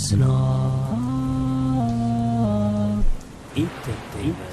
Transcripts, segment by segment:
Snob Entertainment.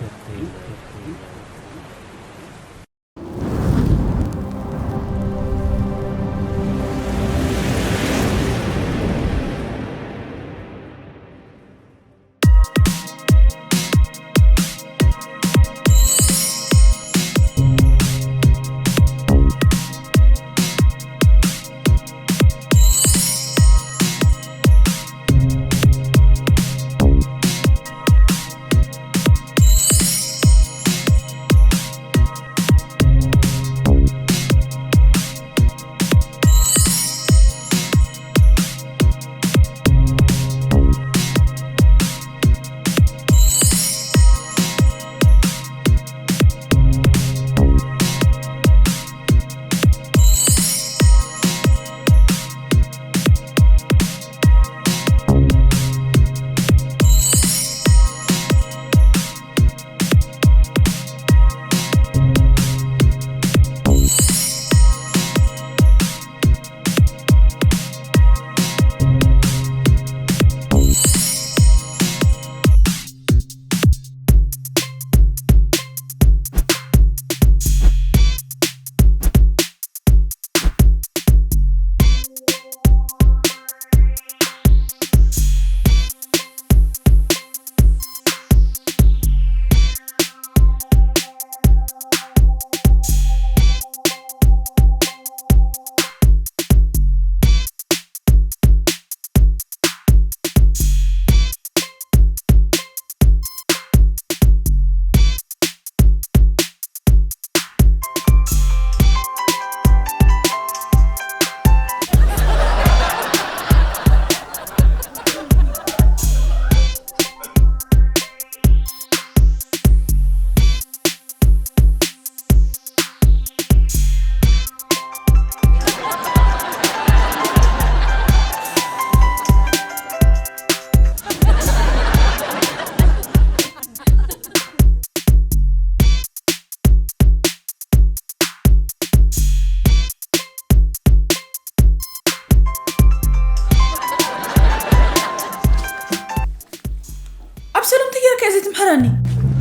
ኣብሰሎም ተጌርካ እዚ ትምሕረኒ።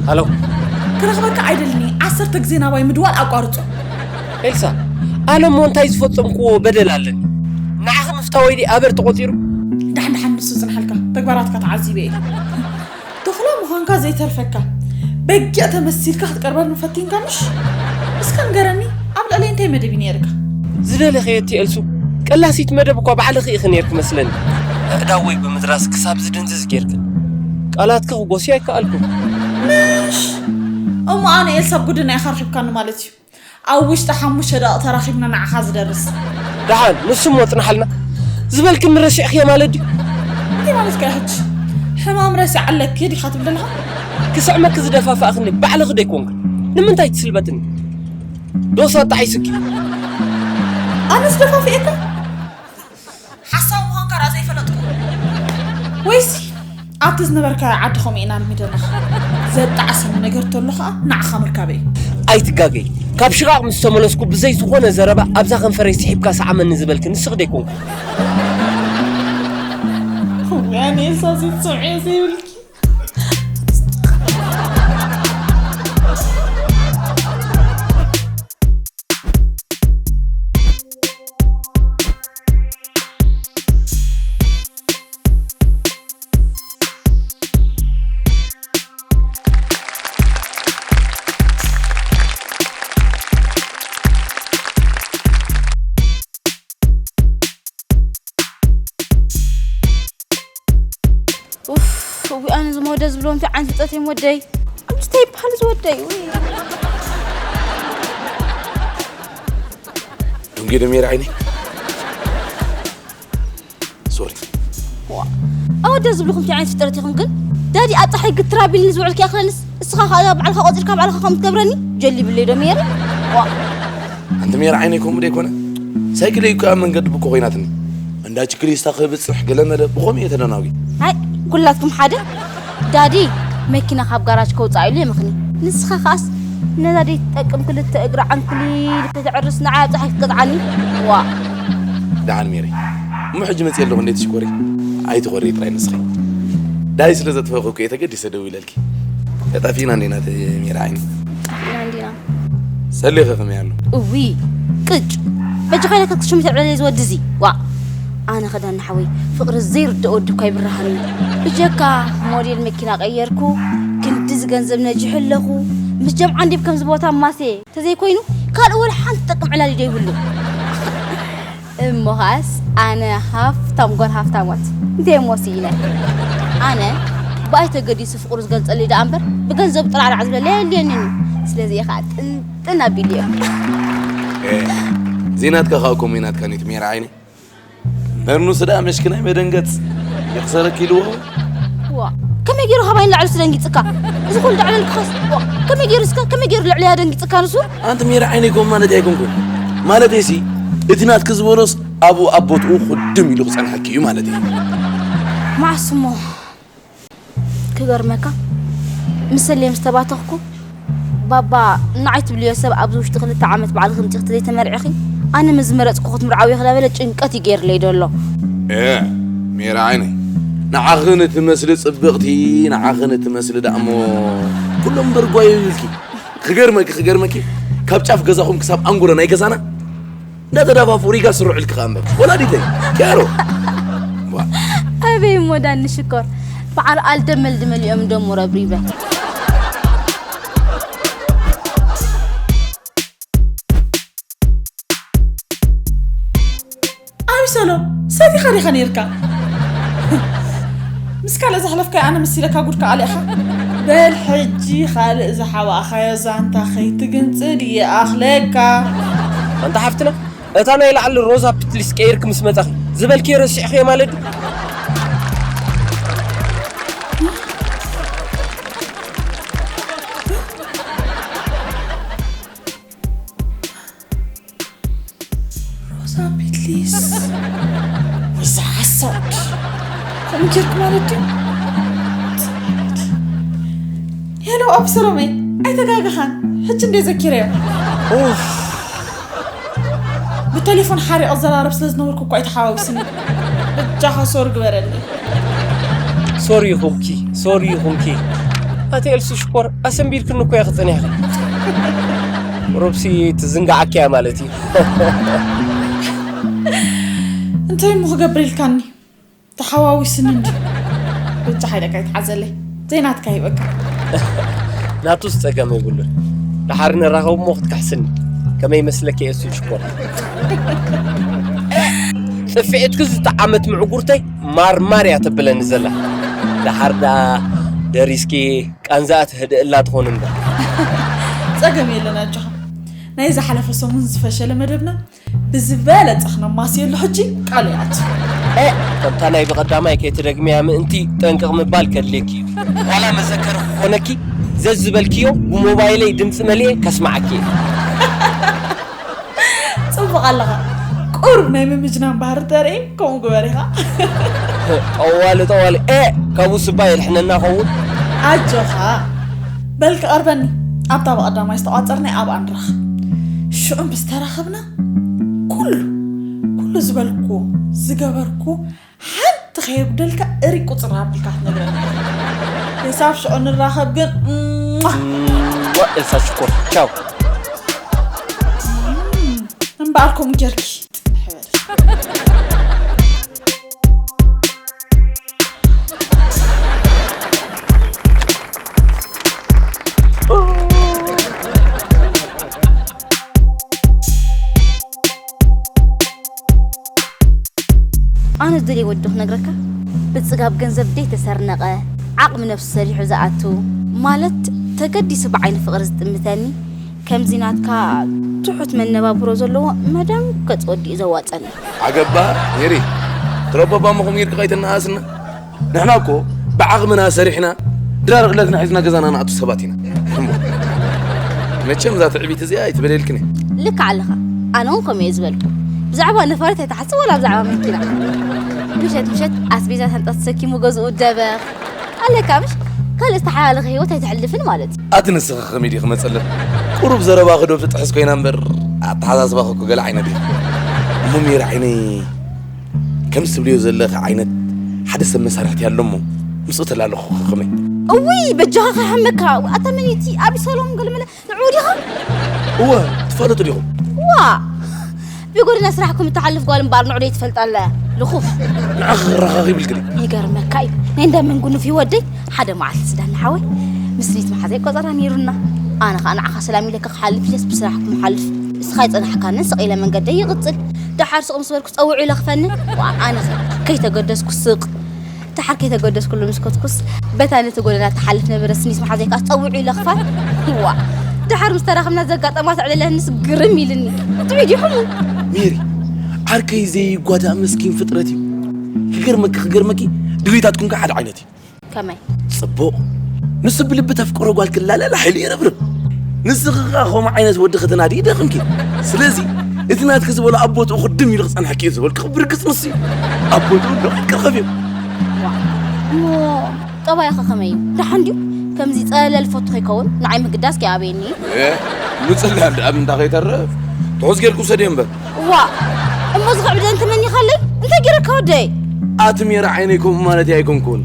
ሃሎ። ክረኽበካ ኣይደልኒ። ዓሰርተ ግዜ ናባይ ምድዋል ኣቋርጾ። ኤልሳ፣ ኣነ እሞ እንታይ ዝፈጸምክዎ በደል ኣለኒ? ንዓኺ ምፍታወይ ድዩ ኣበር ተቖጺሩ? ዳሕን ዳሕን ንሱ ጽንሓልካ፣ ተግባራትካ ተዓዚበ እየ። ተኹላ ምዃንካ ዘይተርፈካ፣ በጊዕ ተመሲልካ ክትቀርበኒ ፈቲንካ ምሽ? እስከ ንገረኒ፣ ኣብ ልዕለይ እንታይ መደብ እዩ ነይርካ? ዝደለኽዮ እቲ ኤልሱ፣ ቀላሲት መደብ እኳ ባዕልኺ ኢኺ ነይርኪ መስለኒ። ኣእዳወይ ብምድራስ ክሳብ ዝድንዝዝ ጌርክን። ቃላትኪ ክጎስዮ ኣይከኣልኩን። ምሽ? እሞ ኣነ ኤልሳ ጉድና ኢኻ ርኺብካኒ ማለት እዩ። ኣብ ውሽጢ ሓሙሽተ ደቂቕ ተራኺብና ንዓኻ ዝደርስ። ደሓን፣ ንሱ እሞ ጽንሓልና። ዝበልክኒ ረሲዕክዮ ማለት ድዩ? እንታይ ማለትካ እዩ ሕጂ? ሕማም ረሲዓ ኣለኪ ዲኻ ትብል ዘለኻ? ክስዕመኪ ዝደፋፍኣኽኒ ባዕልኺ ዶ ኣይኮንክን? ንምንታይ ትስልበጥኒ? ዶስ ኣጣሒሱኪ? ኣነስ ደፋፊኤካ? ሓሳዊ ምዃንካ ደኣ ዘይፈለጥኩ። ወይሲ ኣብቲ ዝነበርካዮ ዓዲ ከምኡ ኢና ኣልሚደናኻ። ዘጣዕሰኒ ነገር ተሎ ኸኣ ንዓኻ ምርካበይ እዩ። ኣይትጋገይ። ካብ ሽቓቕ ምስ ተመለስኩ ብዘይ ዝኾነ ዘረባ ኣብዛ ከንፈረይ ስሒብካ ሰዓመኒ ዝበልኪ ንስኺ ዶ ኣይኮንኩ? እዋይ ኣነ እሳ ዘይትሰምዕዮ ዘይብልኪ። ኡፍ፣ እዊ ኣነ ዝመወደ ዝብሎም እንታይ ዓይነት ፍጥረት እዮም ወደይ? ከምዚ እንታይ ይበሃል እዚ ወደይ? ውይ። ደንጉየ ዶ ሜሪ ዓይነይ? ሶሪ። ዋ፣ ኣወደ ዝብልኹም እንታይ ዓይነት ፍጥረት ኢኹም ግን? ዳዲ ኣብ ፀሓይ ግትር ኣቢልኒ ዝውዕል ከይኣኽለንስ፣ እስኻ ኸኣ ባዕልኻ ቆፂርካ ባዕልኻ ከም ትገብረኒ ጀሊብለይ ዶ ሜሪ? ዋ። ኣንቲ ሜሪ ዓይነይ ከምኡ ዶ ኣይኮነ? ሳይክለይ እኮ ኣብ መንገዲ ብኮ ኮይናትኒ። እንዳ ችክሊስታ ክብጽሕ ገለመለ ብኸምኡ እየ ተደናጒ። ኣይ፣ ኩላትኩም ሓደ። ዳዲ መኪና ካብ ጋራጅ ከውጽኣ ኢሉ የምኽኒ። ንስኻ ኸኣስ ነዳዲ ትጠቅም ክልተ እግራ ዓንኩሊል ከተዕርስ ንዓ ፀሓይ ክትቀጥዓኒ። ዋ። ደሓን ሜሪ። እሞ ሕጂ መፅየ ኣለኹ እንዴት ትሽኮሪ? ኣይትኾሪ ጥራይ ንስኺ። ዳይ ስለ ዘጥፈኹ እኮ እየ ተገዲሰ ደው ኢለልኪ። ተጣፊእና እንዲና እቲ ሜራ ዓይኒ። ኢና እንዲና። ሰሊኸ ከመይ ኣሎ? እዊ ቅጭ በጃ ኮይና ከክሽሙ ተዕበለ ዝወድዚ ዋ ኣነ ኸዳና ሓወይ ፍቕሪ ዘይርድኦ ወዲ እኳ ይብርሃኒ። ብጀካ ሞዴል መኪና ቀየርኩ ክንዲ ዝገንዘብ ነጂሑ ኣለኹ። ምስ ጀምዓ እንዲብ ከምዚ ቦታ ማሴ ተዘይኮይኑ ካልእ ወላ ሓንቲ ጠቅም ዕላል ይደይብሉ። እሞ ኸኣስ ኣነ ሃፍታም ጓል ሃፍታማት እንተ እሞ ስኢነ ኣነ ብኣይ ተገዲሱ ፍቕሩ ዝገልጸሉ ደኣ እምበር ብገንዘቡ ጥራዕራዕ ዝበለ የልየንን እዩ። ስለዚ እየ ኸኣ ጥንጥን ኣቢሉ እየ። ዜናትካ ከዓ ኮሞ ናትካ ኔት ሜራ ዓይኒ በርኑስ ደኣ መሽክናይ መደንገጽ ይኽሰረክ ኢልዎ። ዋ ከመይ ገይሩ ካባይ ንላዕሊ ስደንጊጽካ? እዚ ኩሉ ዳዕበልክኸስ ዋ ከመይ ገይሩ እስከ ከመይ ገይሩ ልዕለያ ደንጊጽካ ንሱ? ኣንቲ ሜራ ዓይነይ ኮም ማለት ኣይኮንኩን ማለት ሲ እቲ ናትክ ዝበሎስ ኣብኡ ኣብ ቦትኡ ክድም ኢሉ ክጸንሐኪ እዩ ማለት እዩ። መዓስ እሞ ክገርመካ ምስ ሰሌ ምስ ተባተኽኩ ባባ ንዓይ ትብልዮ ሰብ ኣብዚ ውሽጢ ክልተ ዓመት ባዕልኺ ምፂኽቲ ዘይተመርዕኺ ኣነ ምስ ዝመረፅኩ ክትምርዓዊ ክዳበለ ጭንቀት እዩ ገይርለይ ደሎ። ሜራ ዓይነይ ንዓኽን እትመስሊ ፅብቕቲ ንዓኽን እትመስሊ ደኣሞ ኩሎም በርጓዮ ይብልኪ። ክገርመኪ ክገርመኪ ካብ ጫፍ ገዛኹም ክሳብ ኣንጎሎ ናይ ገዛና እንዳተዳፋፉ ሪጋ ስርዑልኪ ከኣ እምበር ወላዲተይ ኪያሮ ኣበይ እሞ ዳኒ ሽኮር በዓል ኣልደመልድመል እዮም ደሞ ረብሪበ። ኣቢሰሎም ሰቲኻ ዲኻ ነይርካ? ምስ ካልእ ዘሕለፍካዮ ኣነ መሲለካ ጉድካ ኣሊእኻ። በል ሕጂ ካልእ ዝሓባእኻዮ ዛንታ ከይትግንጽል ይኣኽለካ። ኣንታ ሓፍትና እታ ናይ ላዕሊ ሮዛ ፒትሊስ ቀይርኪ ምስ መጻኺ ዝበልክዮ ረሲዕኽዮ ማለት ድዩ? ሮዛ ቢትሊስ ወዛ ሓሳድ ከምኡ ጌርክ ማለት ድዩ? ሄሎ ኣብሰሎመይ ኣይተጋገኻን ሕጂ እንደ ዘኪረዮ ብቴሌፎን ሓሪቐ ዘራረብ ስለ ዝነበርኩ እኳ ኣይተሓዋዊስኒ በጃኻ ሶሪ ግበረለይ። ሶሪ ይኹንኪ ሶሪ ይኹንኪ ኣቲ ኤልሱ ሽኮር ኣሰንቢድክኒ እኮ ኢኺ ጸኒሕኺ ሮብሲ ትዝንግዓኪ እያ ማለት እዩ እንታይ እሞ ክገብር ኢልካኒ ተሓዋዊስኒ እንዲ ብቻ ሓይለካ ይትሓዘለይ ዘይናትካ ይበቃ ናቱስ ጸገም የብሉን ደሓር ንራኸብ እሞ ክትክሕስኒ ከመይ ይመስለኪ ኤልሱ ሽኮር ጽፍዒትኪ ዝጠዓመት ምዕጉርተይ ማርማር እያ ተብለኒ ዘላ ደሓር ደኣ ደሪስኪ ቃንዛኣ ትህድእላ ትኾን እምበር ጸገም የለን ኣጆኻ ናይ ዝሓለፈ ሰሙን ዝፈሸለ መደብና ብዝበለጸ ክነማስየሉ ሕጂ ቃል ይኣቱ ከምታ ናይ ብቐዳማይ ከይትደግምያ ምእንቲ ጠንቅቕ ምባል ከድልየኪ እዩ ዋላ መዘከሪ ክኾነኪ ዘዝበልክዮ ብሞባይለይ ድምፂ መሊኤ ከስማዓኪ እየ ጽቡቕ ኣለኻ ቁሩብ ናይ ምምጅናን ባህሪ ተርኢ ከምኡ ግበር ኢኻ ጠዋሊ ጠዋሊ ኤ ካብኡ ስባ የድሕነና ኸውን ኣጆኻ በል ክቐርበኒ ኣብታ ብቐዳማይ ዝተቋጸርናይ ኣብኣ ንራኸብ ሽዑ ምስ ተራኸብና ኩሉ ኩሉ ዝበልኩ ዝገበርኩ ሓንቲ ከየጉደልካ እሪ ቁፅር ኣቢልካ ክትነግረኒ ኢኻ። ክሳብ ሽዑ ንራኸብ ግን እምዋ። ዋ ኤልሳ ሽኮር ቻው እምበኣር ከምኡ ጌርኪ ፅንሕ በል። ኣነ ዝደልየ ወዲ ክነግረካ ብፅጋብ ገንዘብ ደይተሰርነቐ ዓቕሚ ነብሱ ሰሪሑ ዝኣቱ ማለት ተገዲሱ ብዓይኒ ፍቕሪ ዝጥምተኒ ከምዚ ናትካ ትሑት መነባብሮ ዘለዎ መደንገፅ ወዲ እዩ ዘዋፀኒ። ዓገባ ሜሪ ትረቦባምኹም ጌርኪ ከይተነኣስና ንሕና እኮ ብዓቕምና ሰሪሕና ድራር እለትና ሒዝና ገዛና ንኣቱ ሰባት ኢና እሞ መቸም እዛ ትዕቢት እዚኣ ኣይትበለየልክን እየ። ልክዕ ኣለኻ ኣነ እውን ከምኡ እየ ዝበልኩ። ብዛዕባ ነፋሪት ኣይትሓስብ ወላ ብዛዕባ መኪና። ምሸት ምሸት ኣስቤዛ ሳንጣ ተሰኪሙ ገዝኡ ደበኽ ኣለካ ምሽ ካልእ ዝተሓላለኸ ህይወት ኣይተሕልፍን ማለት እዩ። ኣቲ ንስኺ ከመይ ዲኺ መጸለል ቁሩብ ዘረባኺ ዶ ትጥሕስ ኮይና እምበር ኣተሓሳስባኺ እኮ ገለ ዓይነት እዩ። እሞ ሜሪ ዓይነይ ከምዚ ትብልዮ ዘለኺ ዓይነት ሓደ ሰብ መሳርሕቲ ኣሎ እሞ ምስኡ ተላለኹ ከመይ? እውይ በጃኻ ከይሃመካ። ኣታ መን እዩ እቲ ኣቢሰሎም ገለመለ ንዑ ዲኻ? እወ ትፋለጡ ዲኹም? ዋ ብጎደና ስራሕኩም እትሓልፍ ጓል እምበኣር ንዑ ደይ ትፈልጣ ኣለ። ልኹፍ ንዓኺ ክረኻኺ ይብልክኒ። ይገርመካ እዩ ናይ እንዳ መንጉኑፍ ይወደይ ሓደ መዓልቲ ስዳን ሓወይ ምስሊት መሓዘይ ቆጸራ ነይሩና። ኣነ ኸዓ ንዓኻ ሰላም ኢለካ ክሓልፍ ኢለስ ብስራሕኩም ሓልፍ። እስኻ ይጸናሕካንን ስቕ ኢለ መንገደይ ይቕጽል። ደሓር ስቕ ምስ በልኩ ጸውዑ ኢለ ክፈኒ። ዋ ኣነ ከይተገደስኩ ስቕ። ደሓር ከይተገደስኩሉ ምስ ከድኩስ በታ ነቲ ጎደና ትሓልፍ ነበረ ስኒት መሓዘይ ከኣ ጸውዑ ኢለ ክፋል። ዋ ደሓር ምስ ተራኸብና ዘጋጠማ ተዕልለንስ ግርም ኢልኒ። ጥዑይ ዲኹም? ሜሪ ዓርከይ ዘይጓዳእ መስኪን ፍጥረት እዩ። ክገርመኪ ክገርመኪ ድሌታትኩም ከ ሓደ ዓይነት እዩ። ከመይ? ጽቡቕ ንሱ ብልቢ ተፍቅሮ ጓል ክላለ ላሕሊ ይረብርብ። ንስኺ ከኣ ከምኡ ዓይነት ወዲ ከተናዲ ይደኽምኪ። ስለዚ እቲ ናትኪ ዝበሎ ኣብ ቦትኡ ክድም ኢሉ ክጸንሐኪ እዩ ዝበልኩ ብርግጽ ንሱ እዩ። ኣብ ቦትኡ ኣሎ ክትክርኸፍ እዩ። እሞ ጠባይኻ ከመይ እዩ? ደሓን ድዩ? ከምዚ ጸለል ፈቱ ከይከውን ንዓይ ምግዳስ ከይኣብየኒ። ምጽላል ደኣ ምንታ ከይተርፍ ትሑዝ ጌርኩ ሰድየ እምበር። ዋ እሞ ዝኽዕብደን ተመኒኻለይ እንታይ ገይረካ ወደይ? ኣቲ ሜራ ዓይነይ ከምኡ ማለት ኣይኮንኩን።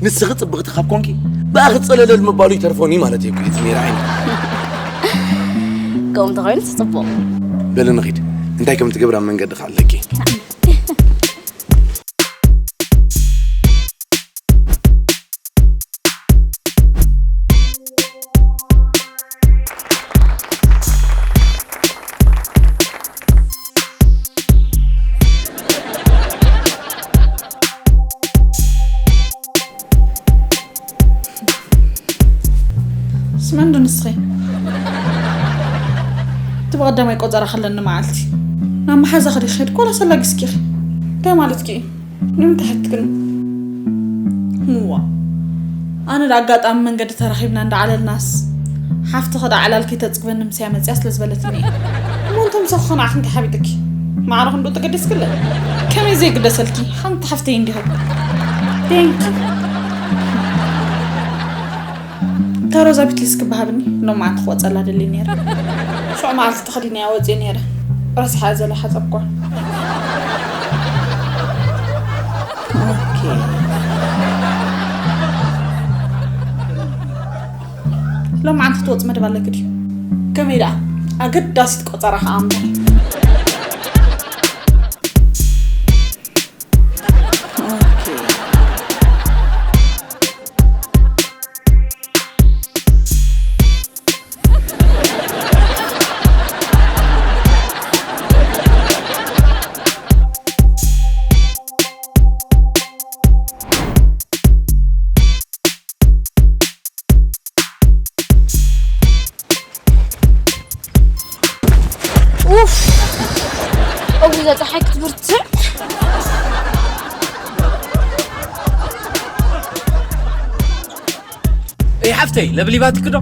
ንስኺ ጽብቕቲ ካብ ኮንኪ ብኣኺ ጸለለል ምባሉ ይተርፎኒ ማለት እየ እቲ ሜራ ዓይነይ። ከምኡ እንተኾይኑ ጽቡቕ። በሊ ንኺድ እንታይ ከም ትገብር ኣብ መንገዲ ከኣለኪ። ስመንዶ ንስኺ እቲ ብቐዳማይ ቆጸራ ከለኒ መዓልቲ ናብ መሓዛኺ ዲኺ ከድኪ ዋላ ሰላጊስኪ ኢኺ? እንታይ ማለትኪ እዩ? ንምንታይ ሓትክኒ? እዋ ኣነ ዳ ኣጋጣሚ መንገዲ ተራኺብና እንዳዓለልናስ ሓፍትኺ ዳ ዕላል ከይተጽግበኒ ምሳያ መጽያ ስለ ዝበለትኒ እየ። እሞ እንተ ምሳኺ ንዓኺ እንታይ ሓቢጥኪ? ማዕረ ክንድኡ ተገዲስክለ? ከመይ ዘይግደሰልኪ ሓንቲ ሓፍተይ እንዲኺ። ቴንኪ። እታ ሮዛ ቢትልስ ክበሃብኒ ሎማዓንቲ ክወፀላ ደልየ ነይረ። ሽዑ መዓልቲ ተኸዲነያ ወፅየ ነይረ። ረሲሓ ዘለ ሓፀብኳ። ኦኬ። ሎማዓንቲ ክትወፅ መደብ ኣለኪ ድዩ? ከመይ ደኣ? ኣገዳሲት ቆፀራ ከዓ እምበር። ኡፍ! እውይ፣ እዛ ጸሓይ ክትብርትዕ። እይ ሓፍተይ፣ ለብሊባትኪ ዶ?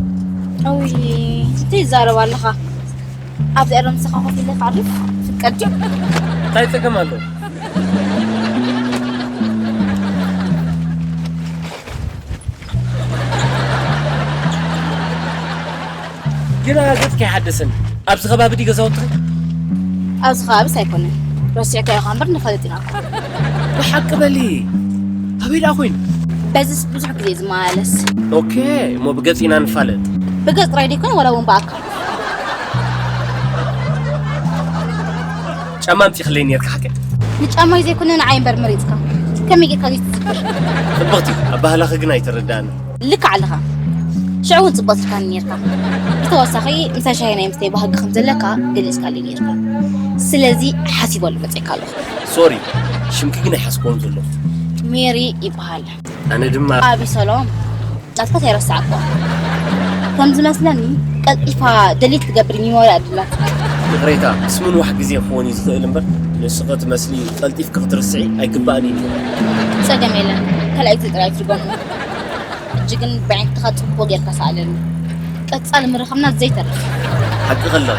እውይ፣ እንታይ ትዛረብ ኣለኻ? ኣብዚ ቀደም ንስኻ ኮፍ ኢለ ክዓርፍ ፍቀድ ድዩ? እንታይ ጸገም ኣለዎ? ግና ገጽኪ ኣይሓደሰን። ኣብዚ ከባቢ ድዩ ገዛውትኺ? ኣብዚ ከባቢስ ኣይኮነን። ረሲዕካዮ ኢኻ እምበር ንፈልጥ ኢና እኮ። ብሓቂ በሊ። ኣበይ ደኣ ኮይኑ? በዚስ ብዙሕ ግዜ ዝመላለስ። ኦኬ፣ እሞ ብገጽ ኢና ንፋለጥ። ብገጽ ጥራይ ደይኮነ ዋላ እውን ብኣካል። ጫማ ኣምጺኽለይ ነይርካ ሓቂ? ንጫማይ ዘይኮነ ንዓይ እምበር መሪጽካ። ከመይ ጌርካ ዘይትዝክር? ጽብቕቲ፣ ኣባህላኺ ግን ኣይተረድኣንን። ልክዕ ኣለኻ። ሽዑ እውን ጽቡቕ ትልካኒ ነይርካ። ብተወሳኺ ምሳይ ሻሂ ናይ ምስተይ ባህጊ ከም ዘለካ ገሊጽካለይ ነይርካ። ስለዚ ሓሲበሉ መጺእካ ኣለኹ። ሶሪ፣ ሽምኪ ግን ኣይሓስቦን ዘለኹ። ሜሪ ይበሃል። ኣነ ድማ ኣቢሰሎም። ናትካ ኣይረሳዕኳ። ከም ዝመስለኒ ቀልጢፋ ደሊት ትገብር ሚሞሪ ኣድላት። ይቕሬታ፣ ምስ ምንዋሕ ግዜ ክኸውን እዩ ዝኽእል እምበር፣ ንስኺ ትመስሊ ቀልጢፍኪ ክትርስዒ ኣይግባእን እዩ። ጸገም የለን፣ ካልኣይቲ ጥራይ ትርገሙ። ሕጂ ግን ብዕንክትኻ ጽቡቕ ጌርካ ሰኣለኒ። ቀጻሊ ምርኻብና ዘይተርፍ። ሓቂ ከላ፣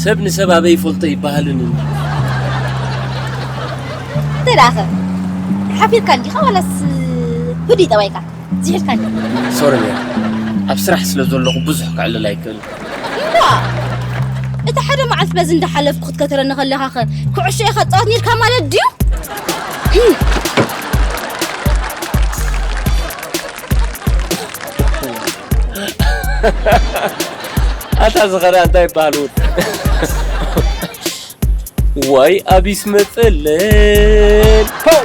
ሰብ ንሰብ ኣበይ ይፈልጦ ይበሃልን እዩ። እንታይ ደኣኸ? ሓፊርካ እንዲኻ ዋላስ ህዱይ ጠባይካ? ዝሒልካኒ። ሶሪ ሜሪ፣ ኣብ ስራሕ ስለ ዘለኹ ብዙሕ ክዕልል ኣይክእልን። እምባ! እቲ ሓደ መዓልቲ በዚ እንዳሓለፍኩ ክትከተለኒ ከለኻኸ ኩዕሾ ኢኻ ትጻወት ነይርካ ማለት ድዩ? ዝኸዳ እንታይ ይበሃል እውን? ዋይ ኣቢስ መጸለል። ፖው!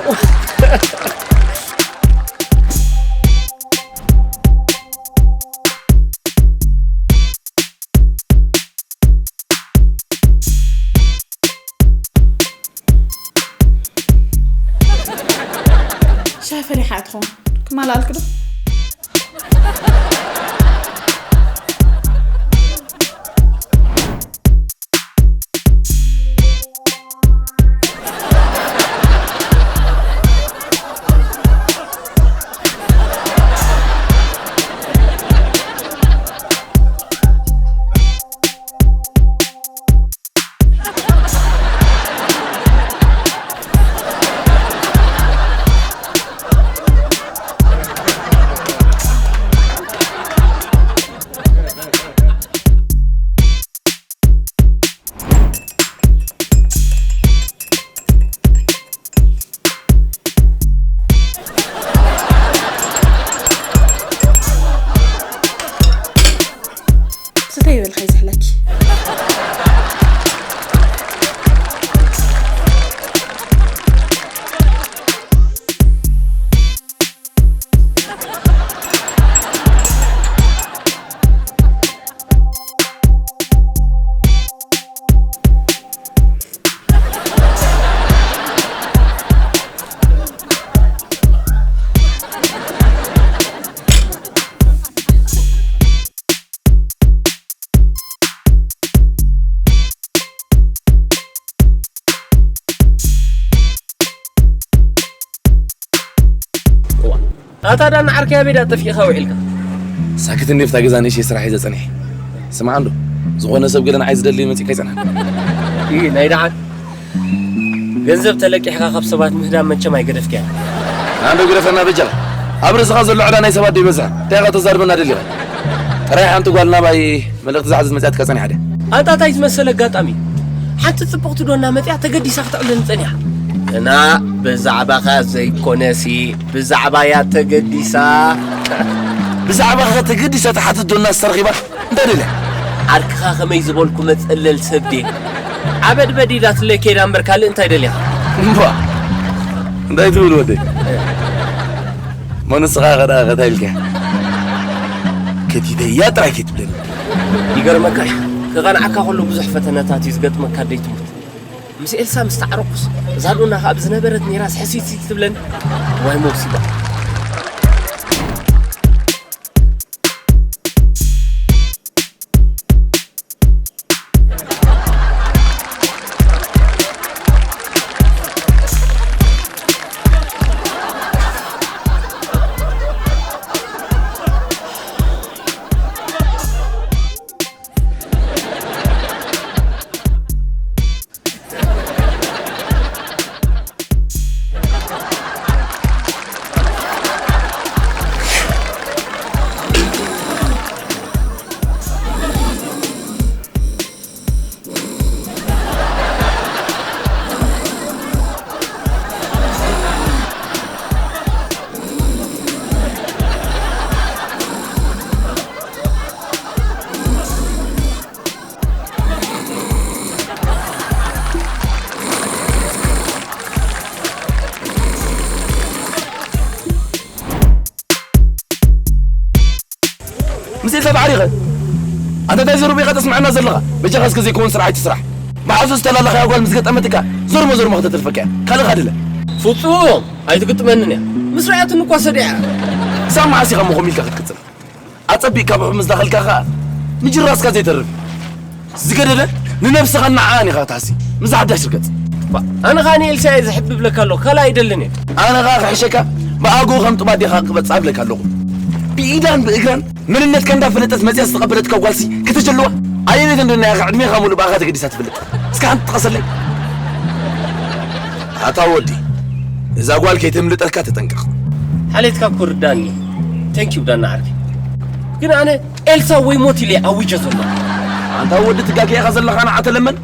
ሻሂ ፈሊሓ እያ ትኸውን። ክማልኣልኪ ዶ? ስተይ ይበልካ ይዝሕለኪ። እዋ፣ ኣታ ዳና ዓርከይ ኣበይ ደኣ ጠፊእኻ ውዒልካ? ሳክት እንዴ፣ ፍታ ገዛ ንእሽተይ ስራሕ ሒዘ ጸኒሐ። ስማዕ እንዶ፣ ዝኾነ ሰብ ገለ ንዓይ ዝደሊ መጺእካ ይጸንሓ። ኢ፣ ናይ ደሓን ገንዘብ ተለቂሕካ ካብ ሰባት ምህዳም መቸም ኣይገደፍካያ። ኣንዶ ግደፈና በጃኻ። ኣብ ርእስኻ ዘሎ ዕዳ ናይ ሰባት ዶ ይበዝሕ? እንታይ ኢኻ ተዛርበና ደሊኻ? ጥራይ ሓንቲ ጓል ናባይ መልእኽቲ ዝሓዘት መጺኣትካ ጸኒሓ ድያ? ኣንታ እንታይ ዝመሰለ ኣጋጣሚ! ሓንቲ ጽብቕቲ ዶና መጺኣ ተገዲሳ ክትዕልለኒ ጸኒሓ። እና ብዛዕባኻ ዘይኮነሲ ብዛዕባያ ተገዲሳ። ብዛዕባኻ ተገዲሳ ትሓትት ዶና ዝተረኺባ እንታይ ደልያ? ዓርክኻ ከመይ ዝበልኩ መጸለል ሰብ ድየ? ዓበድበድ ኢላትለይ ከይዳ እምበር ካልእ እንታይ ደልያ? እምባ! እንታይ ትብል ወደይ? እሞ ንስኻ ኸ ደኣ እንታይ ኢልካ? ከቲተያ ጥራይ ከይትብለኒ። ይገርመካ እዩ፣ ክቐንዓካ ከሎ ብዙሕ ፈተነታት እዩ ዝገጥመካ፣ ኣደይ ትሙት። ምስ ኤልሳ ምስ ተዓረቕኩስ፣ እዛ ዶና ኸኣ ብዝነበረት ነይራስ ሕሲት ትብለኒ። ዋይ መውሲባ። ምስ ኢልካ ባዕሪኸ? ኣንታ እንታይ ዘሩብ ኢኻ ተስምዐና ዘለኻ? በጃኻ እስከ ዘይከውን ስራሕ ኣይትስራሕ። መሓዙ ዝተላለኸያ ጓል ምስ ገጠመትካ ዞርሞ ዞርሞ ከተትርፈካ እያ። ካልእ ካድለ። ፍጹም ኣይትግጥመንን እያ። ምስ ረኣትኒ እኳ ሰዲዓ። ክሳብ መዓስ ኢኻ እሞ ከምኡ ኢልካ ክትቅጽል? ኣጸቢቕካ ብሕሙም ምስ ዳኸልካ ኸኣ ንጅራስካ ዘይተርፍ። ዝገደደ ንነብስኻን ንዓኣን ኢኻ ክትሃሲ። ምስዛ ሓዳሽ ርገጽ። ባ፣ ኣነ ኸኣ ንኤልሳ እየ ዝሕብ እብለካ ኣለኹ፣ ካልእ ኣይደልን እየ። ኣነ ኸኣ ክሕሸካ ብኣግኡ ከም ጥባ ኣዴኻ ክበጽዓ እብለካ ኣለኹ። ብኢዳን ብእግራን መንነትካ እንዳፈለጠት መጽያ ዝተቐበለትካ ጓልሲ ከተጀልዋ ኣየነይተን ዶና ኢኻ ዕድሜኻ ሙሉእ ብኣኻ ተገዲሳ ትፈልጥ? እስከ ሓንቲ ጥቀሰለይ። ኣታ ወዲ፣ እዛ ጓል ከይተምልጠካ ተጠንቀቕ። ሓሌትካ እኮ ርዳኒ። Thank you ዳና ዓርከይ። ግን ኣነ ኤልሳ ወይ ሞት ኢለ ኣውጀ ዘሎ። ኣንታ ወዲ ትጋገ ኢኻ ዘለኻ ንዓ ተለመን።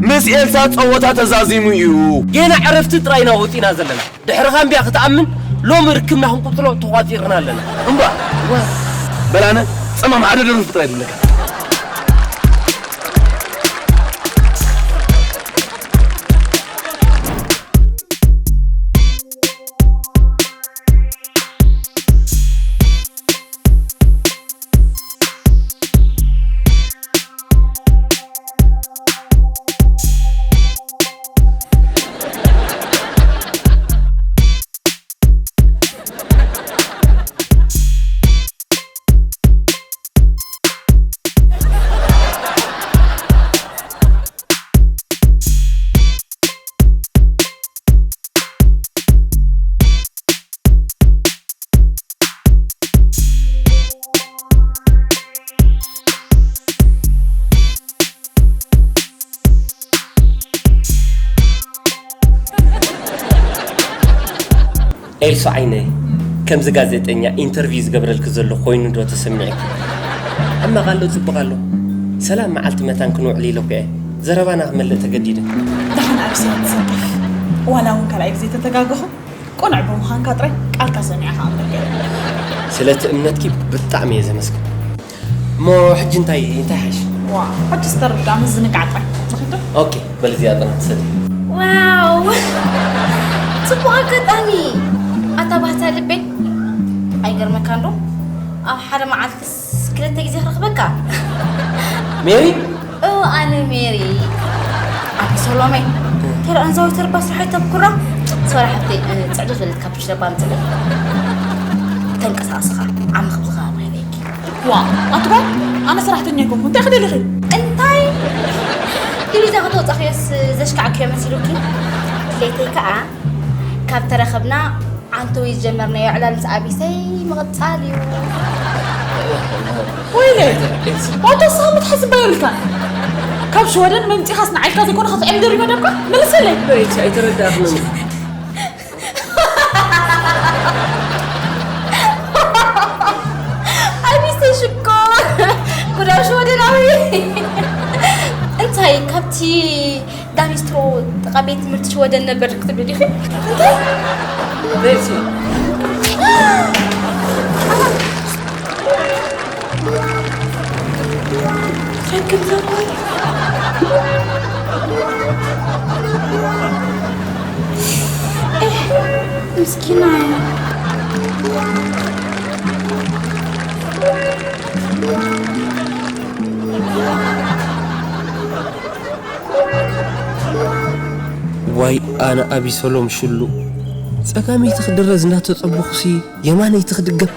ምስ ኤልሳ ጸወታ ተዛዚሙ እዩ። ጌና ዕረፍቲ ጥራይ ኢና ወጺና ዘለና። ድሕሪ ኻምብያ ክትኣምን ሎሚ ርክብና ክንቅጽሎ ተቋጺርና ኣለና። እምባ። በላነ ጸማም ሓደ ደርፍ ጥራይ ድለካ። ኤልሱ ዓይነይ፣ ከምዚ ጋዜጠኛ ኢንተርቪው ዝገብረልኪ ዘሎ ኮይኑ ዶ ተሰሚዕኪ? ሕማቕ ኣሎ ጽቡቕ ኣሎ። ሰላም መዓልቲ መታን ክንውዕል ኢለኩ እየ። ዘረባና ክመልእ ተገዲደ። ደሓን ዓርሰ ትሰክፍ። ዋላ እውን ካልኣይ ግዜ ተተጋገኹ፣ ቅኑዕ ብምዃንካ ጥራይ ቃልካ ሰሚዐ ከኣ እምበር ገይረ። ስለቲ እምነትኪ ብጣዕሚ እየ ዘመስግን። እሞ ሕጂ እንታይ እንታይ ሓይሽ? ዋ፣ ሕጂ ዝተርዳ ምዝንጋዕ ጥራይ። ንኺዶ? ኦኬ፣ በል እዚኣ ጥና ትሰዲ። ዋው! ጽቡቕ ኣጋጣሚ። ኣታ ባህታ ልበይ። ኣይገርመካን ዶ? ኣብ ሓደ መዓልትስ ክልተ ግዜ ክረኽበካ። ሜሪ? ኦ፣ ኣነ ሜሪ። ኣቲ ሰሎሜ። ተራ እንዛዊ ተርባ ስራሕ ኣይተብኩራ። ሶራ ሓብተይ፣ እ፣ ጽዕድል በለት ካብ ሽለባ ምጽለይ። ተንቀሳቕስኻ፣ ዓሚ ክብዝኻ ማይለይኪ። ዋ፣ ኣቲ ጓል፣ ኣነ ሰራሕተኛ ኣይኮንኩ። እንታይ ክደሊኺ? እንታይ? ዲቪዛ ከተውጻኽዮስ ዘሽካዕክዮ መሲሉኪ? ድሌተይ ከኣ ካብ ተረኸብና ዓንተዊ ዝጀመርናዮ ዕላል ምስ ኣቢሰይ ምቕጻል እዩ። ወይለይ፣ ዋታ ንስኻ ምትሓስባ የብልካን። ካብ ሽወደን መምጺኻስ ንዓይልካ ዘይኮነ ክትዕል ደሪበ ደርካ? መልሰለይ። በይ፣ ኣይተረዳእክንን። ኣቢሰይ ሽኮር። ጉዳይ ሽወደናዊ። እንታይ ካብቲ ዳኒስትሮ ጥቓ ቤት ትምህርቲ ሽወደን ነበር ክትብሊ ዲኺ? እንታይ? ቤቲ። እንታይ ከም ዘበል? ኤህ፣ ምስኪና እያ። ዋይ ኣነ ኣቢሰሎም ሽሉ፣ ጸጋመይቲ ክድረዝ እናተጸበኹሲ የማነይቲ ክድገም።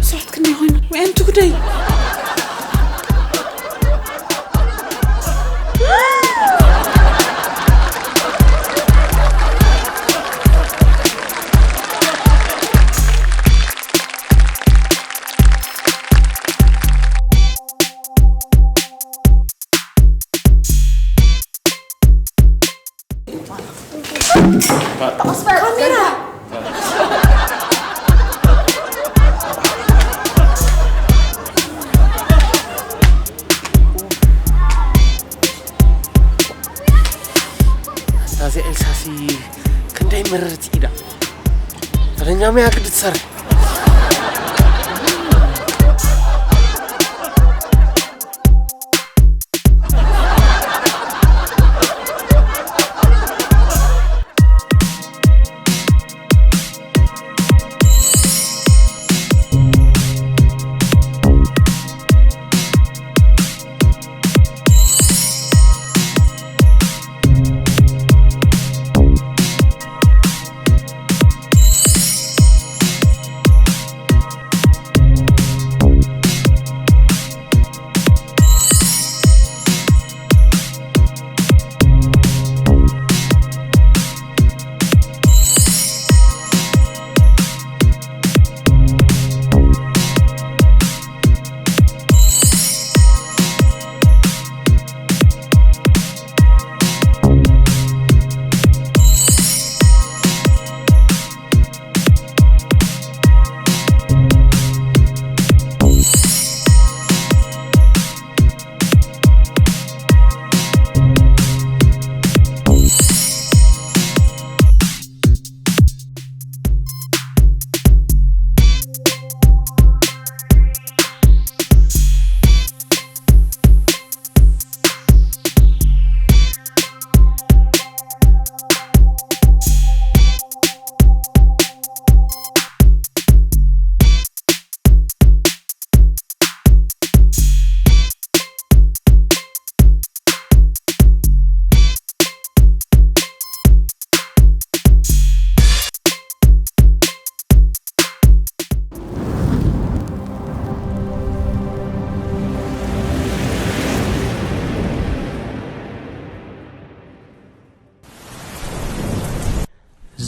ስሕት ክንደይ ኮይኑ? ወይ ኣንቲ ጉደይ። ካሜራ። እዛ ኤልሳሲ ክንደይ ምርርቲ ኢዳ። ፈለኛ ሙያ ግዲ ትሰርሕ።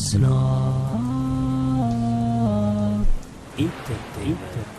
ስኖብ ኢንተርቴይንመንት።